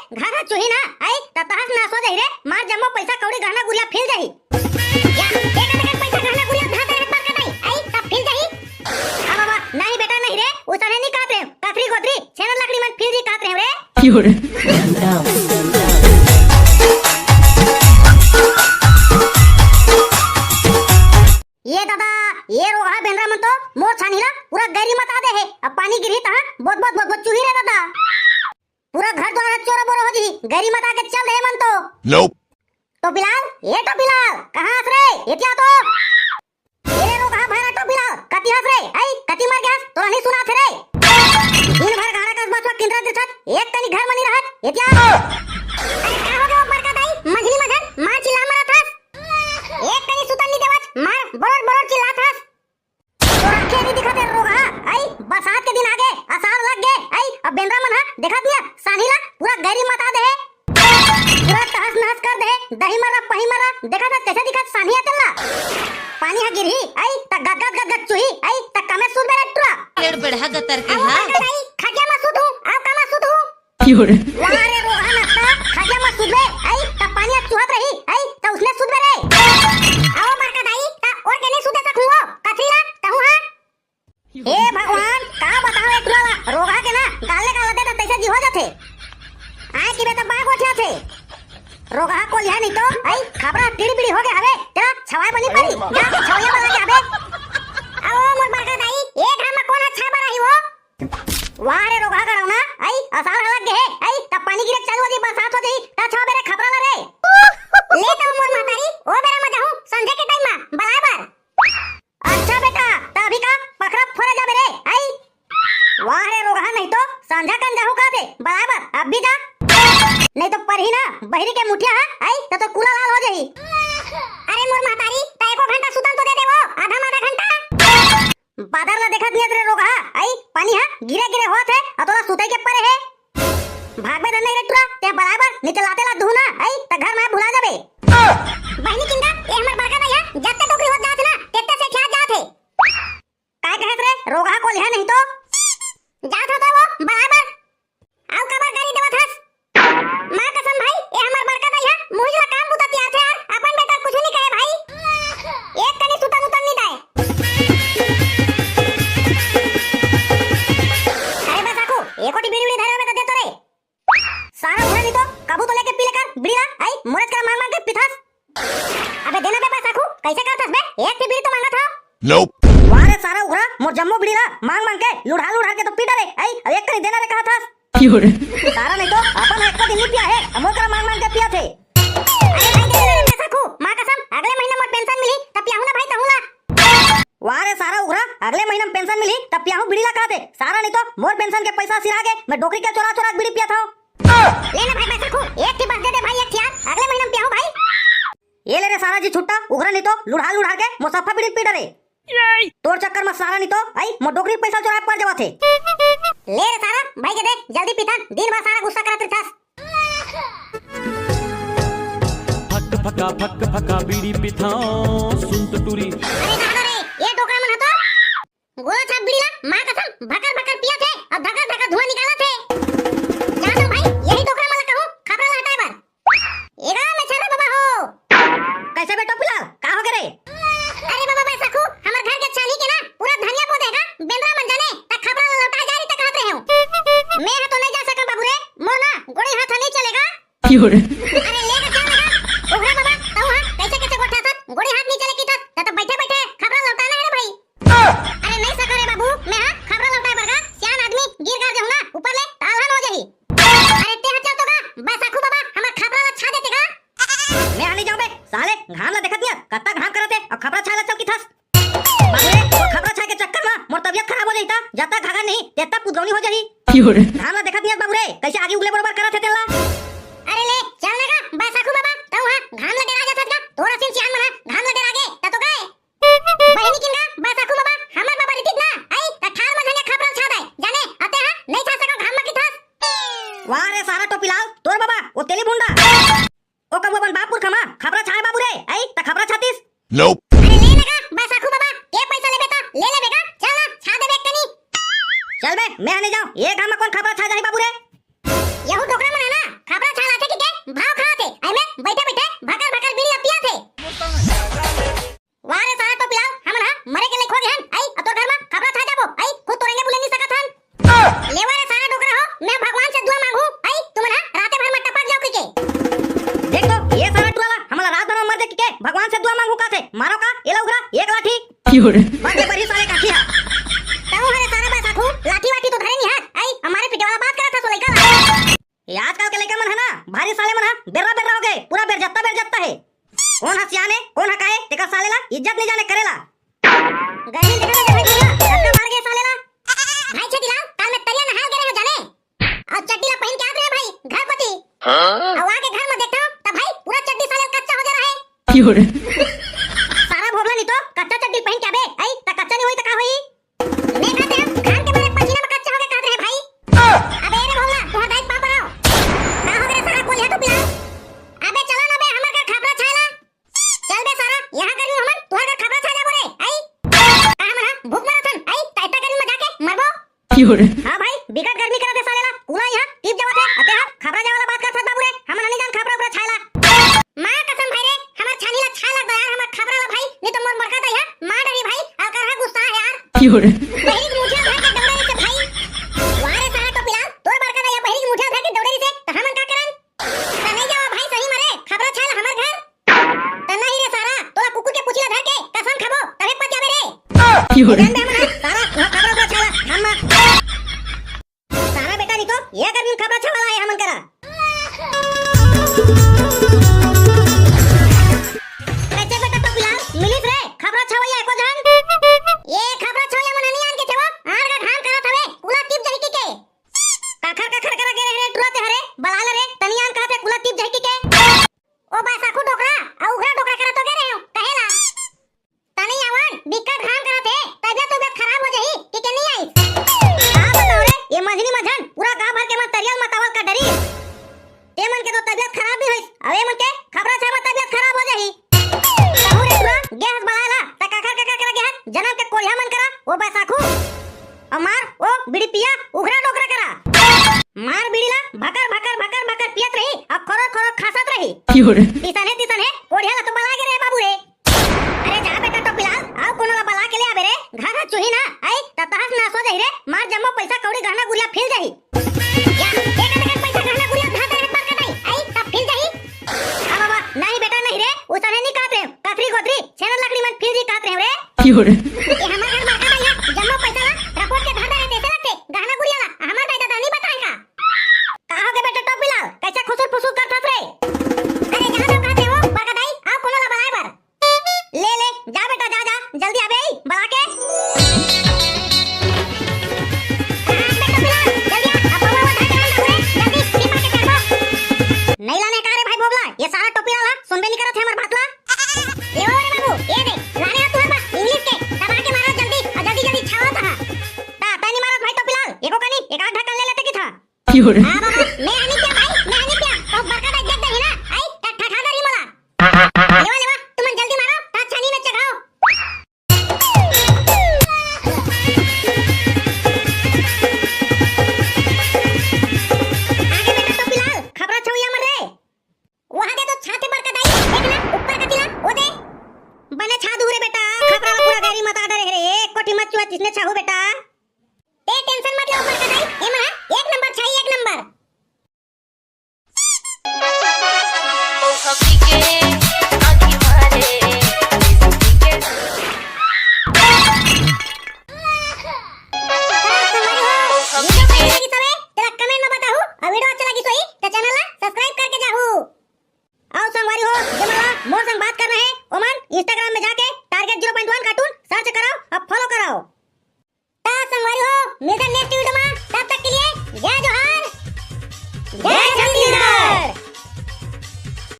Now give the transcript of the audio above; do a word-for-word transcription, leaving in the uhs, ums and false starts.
घर ह चुही ना, आई, त तहस नहस हो जाही रे, मार जम्मो पइसा कौड़ी गहना गुरिया फिल जाही। या, एक अदकन पइसा गहना गुरिया धर दे रे बड़का दाई, आई, त फिल जाही। आ बाबा, नहीं बेटा, नहीं रे, उसने नहीं कहत रहे, कथरी गोथरी, छेना लकड़ी मन फिल जी कहत रहे रे। ये दादा, ये रोगहा बेंदरा मन तो मोर छानी ला पूरा गैरी मता दे हे। अब पानी गिरही तहाँ बोत बोत बोत बोत चुही रे दादा। पूरा घर द्वार ह चोरा बोरा हो जही, गैरी मता के चल दे मन तो। Nope। टोपीलाल, ए टोपीलाल, कहाँ हस रे? एतिया तो। ए रे रोगहा भारा टोपीलाल, कति हस रे? आई, कति मर गया हस? तोला नहीं सुनात हे रे। दिन भर गाड़ा कस बचवा किंदरा दिखत, एक कनी घर म नहीं रहत, एतिया। अरे का हो गया बड़का दाई, मंझली मझन, माँ चिल्ला मरत हस। एक कनी सुतन नहीं देवत, मार बरोड़ बरोड़ चिल्लात हस। तोर आँखें नहीं दिखत हे रोगहा, आई, बरसात के दिन आगे, असार लग गे, आई, अब बेंदरा मन हा, देखत नहीं, सानी ला, पूरा गैरी मता दे हे। पूरा तहस नहस कर दे हे, दही मर्रा, पही मर्रा, देखत हस, कैसे दिखत सानी हा तेला। पानी हा गिरही, आई, त गदगद गदगद चुही, आई, त कमे सूत बे रे टुरा। पेड़ बढ़ा गतर के अब हा। बड़का दाई, खटिया म सूत हूँ, अब कमा सूत हूँ। वाह रे रोगहा नत्ता, खटिया म सुतबे, आई, त पानी ह चुहत रही, आई, त उसने सुतबे रे। आओ बड़का दाई, त ओढ़ के नहीं सुते सकहूँ वो, कथरी ला, तहूँ हा। हे भगवान, का बताओ एक ला, रोगहा के ना, गाले गाल दे त तैसे जी हो जाथे। आए कि बे त बाघ उठ जाथे। रोगहा कोलिहा नहीं तो, आई, खपरा टिड़ी बिड़ी हो गया हवे, तेला छवाए बनी परी, जा, छवैया बला के हवे। आओ मोर बड़का दाई, ए घर म कोन ह छाए बर आही वो? वाह रे रोगहा गड़ौना, आई, असार हलक गे हे, आई, त पानी गिरे चालू हो जाही, बरसात हो जाही, त छवा बे रे खपरा ला रे। ले त मोर महतारी, ओ बेरा म जाहूँ, संझा के टाइम म, बलाए बर। अच्छा बेटा, त अभी का पखरा फोरे जाबे रे, आई? वाह रे रोगहा नहीं तो, संझा कन जाहूँ कहत हे, बलाए बर, अब भी जा। नहीं तो परही ना, बहिरी के मुठिया हा, आई, त तो कूला लाल हो जाही। अरे मोर महतारी, त एको घंटा सुतन तो दे दे वो, आधा म आधा घंटा। बादर ला देखत नियत रे रोगहा, आई, पानी हा गिरे गिरे होत हे, अउ तोला सुतई के परे हे। भागबे धन नहीं रे टुरा, ते बलाए बर, नहीं ते लाते ला दुहू ना, आई, त घर में भुला जाबे। बहिनी किंदा, ए हमर बड़का दाई हा, जत्ते डोकरी होत जात हे ना, तेत्ते से ठिया जात हे। काय कहत रे, रोगहा कोलिहा नहीं तो। जात हो त वो, बलाए बर। अउ काबर गारी देवत हस? माँ कसम भाई, ए हमर बड़का दाई हा, मुहिज ला काम बुता तियार थे यार, अपन बेटा कुछ नहीं कहे भाई। एक कनी सुतन उतन नहीं दाए। अरे बस आखू, एको ठी बीड़ी उड़ी धरे होबे त दे तो रे। सारा उघरा नहीं तो, कभू तो लेके पी लेकर, बीड़ी ला, आई, मोरेच करा मांग मांग के पीथस। अबे देना बे बस आखू, कैसे करथस बे? एक ठी बीड़ी तो मांगत हव। Nope। वाह रे सारा उघरा, मोर जम्मो बीड़ी ला मांग मांग के लुढ़ा लुढ़ा के तो पी डारे। आई, अब एक कनी देना रे कहत हस। सारा नहीं तो अपन एको दिन नहीं पिया हे, अब मोर करा मांग मांग के पिया थे। अरे भाई दे दे रे बस आखू, माँ कसम, अगले महीना मोर पेंशन मिली, तब पियाहू ना भाई तहू ला। वाह रे सारा उघरा, अगले महीना में पेंशन मिली, तब पियाहू बीड़ी ला कहत हे। सारा नहीं तो मोर पेंशन के पैसा सिरा गे, मैं डोकरी के चोरा चोरा बीड़ी पिया था। ले ना भाई बस आखू, एक ठी बस दे दे भाई, एक ठी यार, अगले महीना में पियाहू भाई। ये ले रे सारा जी छुट्टा, उघरा नहीं तो लुढ़ा लुढ़ा के मोर सफा बीड़ी पी डरे। तोर चक्कर में सारा नहीं तो आई मोर डोकरी पैसा चोराए पर जवा थे। ले रे सारा, भाई के दे, जल्दी पीथन, दिन भर सारा गुस्सा करत रहिथस। फक फका फक फका बीड़ी पिथाओ सुन तो टूरी। अरे दादा रे, ये डोकरा मन ह तो गोला छाप बीड़ी ला माँ कसम भकर भकर पिया थे और धकर धकर धुआं निकाला थे। जा तो भाई, यही डोकरा मन ला कहूँ खपरा ला हटाए बर। एगा में छर्रा बाबा हो। कैसे बेटो पुलाल, का हो गे रे? अरे बाबा बस आखू, हमर घर के छानी के ना पूरा धनिया बो देगा, बेंदरा मन जाने, त खपरा ला लौटा जा रही त कहत रहे हूँ। मैं ह तो नहीं जा सका बाबू रे, मोर ना गोड़ी हाथ नहीं चलेगा। अरे ले के चल ना। ओघरा बाबा, तू हा कैसे कैसे गोठा थस, गोड़ी हाथ नहीं चले की थस, त तो बैठे बैठे खपरा लौटाना है रे भाई। अरे नहीं सका रे बाबू, मैं हा खपरा लौटाए बर गा, सियान आदमी गिर गर जाहूँ ना, ऊपर ले त अलहन हो जाही। अरे ते हा चल तो गा, बैसाखू बाबा, हमर खपरा ला छा देते गा। मैं हा नहीं जाऊँ बे, साले, घाम ला देखत नहीं हस, कत्ता घाम करत हे, अउ खपरा छाए ला चल की थस। बाबू रे, वो खपरा छाए के चक्कर मा मोर तबियत खराब हो जाही ता, जत्ता घाघर नहीं, तेत्ता पुदरौनी हो जाही। घाम ला देखत नहीं हस बाबू रे, कैसे आगी उगले बरोबर करत हे तेला। अरे ले, चल ना गा, बैसाखू बाबा, तू हा घाम ला डरा जाथस गा, तोर असिन सियान मन हा घाम ला डरा गे, त तो गए। बहिनी किन गा, बैसाखू बाबा, हमर बाबा रितिक ना, आई, त ठार मा झनिया खपरा छा दाय, जाने, अते हा, नहीं छा सका घाम मा की थस। वाह रे सारा टोपी लाल, तोर बाबा, वो तेली भुंडा। ओ कभू अपन बाप पुरखा मा खपरा छाए बाबू रे, आई, त खपरा छातिस। Nope। अरे ले ना गा, बैसाखू बाबा, के पैसा लेबे त ले लेबे गा, चल ना, छा देबे कनी। चल बे, मैं हा नहीं जाऊँ, ये घाम मा कोन खपरा छा जाही बाबू रे। यहू डोकरा मन है ना, खपरा बात ले बड़ी साले काकी हा। तहूं हरे सारा बैसाखू, लाठी वाठी तो धरे नहीं हाथ। आई, हमारे पिटे वाला बात करत हस ओ लइका ला। ये आजकल के लइका मन है ना, भारी साले मन है, बेर्रा बेर्रा हो गए, पूरा बेरजत्ता बेरजत्ता है। कौन हा सियान हे, कौन हा का हे, तेकर साले ला इज्जत नहीं जाने करेला। गहिल देखा तो भाई, धक्का मार गए साले ला। भाई छेदीलाल, काल मैं तरिया नहाए गे रहे हो जाने, अउ चड्डी ला पहिन के आत रहे भाई घर कोती। हाँ? अउ आके घर में देखता हूँ, तब भाई पूरा चड्डी साले कच्चा हो जा रहा है। सारा भोगला नहीं तो कच्चा चड्डी पहिन के आबे, आई, त कच्चा नहीं होई त का होई? मैं कहते हैं, घाम के मारे पसीना में कच्चा हो गए कहत रहे भाई। अबे रे भोगला, तुहर दाई पापा रहो। का हो गए सारा, कोलिया तो पिला। अबे चला ना बे, हमर घर खपरा छायला। चल बे सारा, यहाँ गर्मी हमन, तुहर घर खपरा छायला बोले, आई। का हमन हा भूख मरत हन, आई, त इतना गर्मी में जाके मरबो। हाँ भाई, बिकट गर्मी करत हे साले ला, पूरा यहाँ टिप जावत हे, अते हा खपरा जाए वाला बात करत हस बाबू रे, हमन नहीं जान खपरा उपरा छायला। माँ कसम भाई रे, हमर छानी ला छाय लग यार, हमर खपरा ला भाई, नहीं तो मोर बड़का दाई हा मार डरी भाई, अउ करहा गुस्सा है यार। बहिरी के मुठिया धर के दौड़े रहिसे भाई। वाह रे साला टोपीलाल, तोर बड़का दाई हा बहिरी के मुठिया धर के दौड़े रहिसे, त हमन का करन? त नहीं जावा भाई सही मरे, खपरा छायला हमर घर। त नहीं रे सारा, तोला कुकुर के पूछी ला धर के कसम खाबो, तबे पच जाबे रे। जानबे हमन हा, सारा, वहाँ खपरा उपरा छायला, हम सारा बेटा नहीं तो, ये गर्मी में खपरा छावा ला आए हमन करा। कैसे बेटा टोपीलाल, मिलिस रे, खपरा छवैया एको झन? ये खपरा छवैया मन हनी आन के छवा, आर का घाम करत हवे, कुला टिप जहिकी के। काखर काखर करा गे रहे रे टुरा ते हरे, बलाल रे, तनी आन कहत हे कुला टिप जहिकी के। ओ बैसाखू डोकरा, अउ उघरा डोकरा करा तो गे रहे हो, कहेला। तनी आवन, बिकट घाम करत हे, तबियत उबियत खराब हो जाही, कि के नहीं आई? का बताओ रे, ये मझनी मझन, पूरा गांव भर के मन तरियल मतावल का डरी। ते मन के तो तबियत खराब भी होइस, अब ये मन के खपरा छावा तबियत खराब हो जाही। कहूं रे टुरा, गे हस बलाय ला, त काखर काखर करा गे हस, जनम के कोढ़िया मन करा, ओ बैसाखू। अउ मार, ओ बीड़ी पिया, उघरा डोकरा करा। मार बीड़ी ला, भकर भकर भकर भकर पियत रही, अउ खरोर खरोर खासत रही। तिसने तिसने, कोढ़िया ला तो बला गे रे बाबू रे। अरे जा बेटा टोपीलाल, अउ कोनो ला बला के ले आबे रे, घर हा चुही ना, आई, त तहस नहस हो जाही रे, मार जम्मो पैसा कौड़ी गहना गुरिया फिल जाही। या, एक अदगन पैसा गहना गुरिया धर दे रे पर कटाई, आई, तब फिल जाही। आ बाबा, नहीं बेटा नहीं रे, उसने नहीं कहत रहे, कथरी गोथरी, छेना लकड़ी मन फिल जी कहत रहे रे। ये हमर घर बड़का दाई हा, जम्मो पैसा ला रपोट के धर दे रे, तैसे लगते, गहना गुरिया ला, हमर दाई ददा नहीं बताए का? का हो गे बेटा टोपीलाल, कैसे खुसुर फुसुर करत हस रे? अरे जा तो कहत रहे हो, बड़का दाई, अउ कोनो ला बलाय बर। ले, ले, जा बेटा, जा, जा, जल्दी आबे, बला के। हाँ, बेटा, बुला, जल्दी आ, अब बउआ, वो धान के लान बाबू रे, जल्दी, पीपा के चढ़बो। नहीं लाने का रे भाई भोगला, ये सारा टोपीलाल हा, सुनबे नहीं करत हे हमर बात ला। ये वो रे बाबू, ये दे, लाने हा तुहर बा, English के, दबा के मारा जल्दी, अउ जल्दी, जल्दी छावा था। ता, तैं नहीं मारत भाई टोपीलाल, एको कनी, एक आध ढक्कन ले लेते कि था। हाँ बाबा, मैं हनी पिया भाई, मैं हनी पिया। तो बड़का दाई देख देही ना, आई, त ठठा डरही मोला। लेवा, लेवा, तुमन जल्दी मारो, ता छानी में चघाओ। आगे बेटा टोपीलाल, खपरा छवैया मन रे। वहाँ दे तो छाते बड़का दाई, देख ना, ऊपर कती ला, वो दे। बने छा दूहू रे बेटा, खपरा ला पूरा गैरी मता डरे रे, एक कोठी मत चुआ तिसने छाहू बेटा। ते tension मत ले ऊपर का दाई, एमा एक नंबर छाई, एक नंबर। तेला comment में बताहू, अउ video अच्छा लगी सोई,